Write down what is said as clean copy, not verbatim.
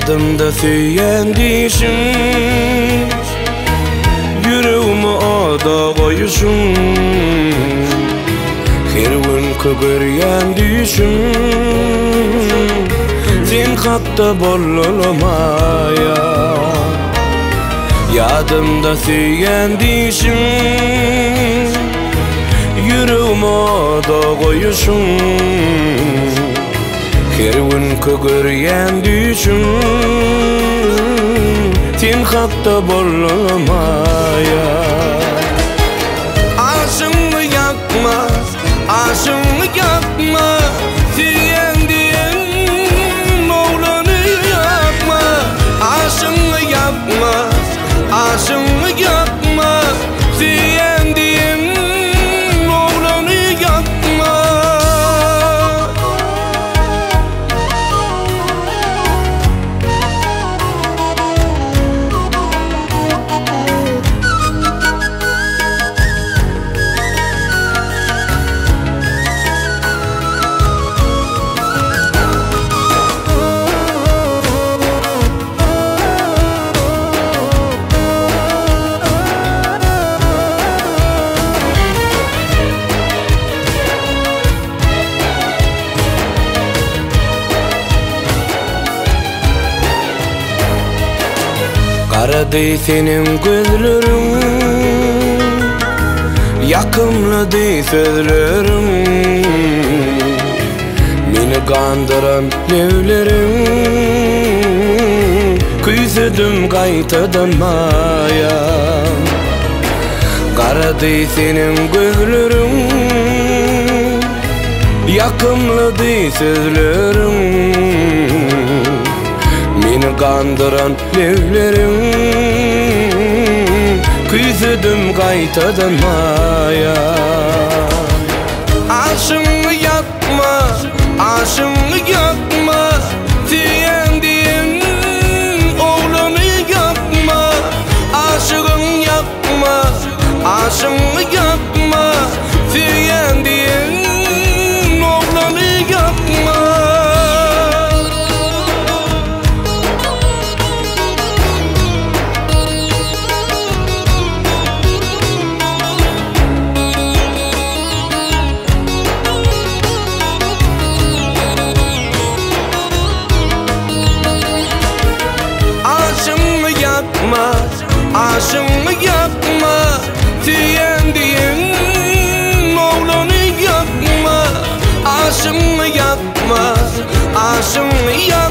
Ýadymda söýýän diýşiň, Ýüregimi oda goýuşyň, Her günki görýän düýşüm, Sen hakda bolmalamaýa. Ýadymda söýýän diýşiň, Ýüregimi oda goýuşyň, Her günki görýän düýşüm, Sen hakda bolmaýa. Aşyňy ýakma, aşyňy ýakma, Söýýän diýen oglany ýakma. Aşyňy ýakma, aşyňy ýakma, Söýýän diýen oglany ýakma. Garady seniň gözleriň, Ýakymlydy sözleriň, Meni gandyran lebleriň, Küýsedim gaýtadan maýa. Garady seniň gözleriň, Ýakymlydy sözleriň, Meni gandyran lebleriň, Küýsedim gaýtadan maýa. Aşyňy ýakma, aşyňy ýakma, Söýýän diýen oglany ýakma. Aşygyň ýakma, aşyňy ýakma, Söýýän diýen oglany ýakma. Aşyňy ýakma, aşyňy ýakma, Söýýän diýen oglany ýakma. Aşyňy ýakma, aşyňy ýakma.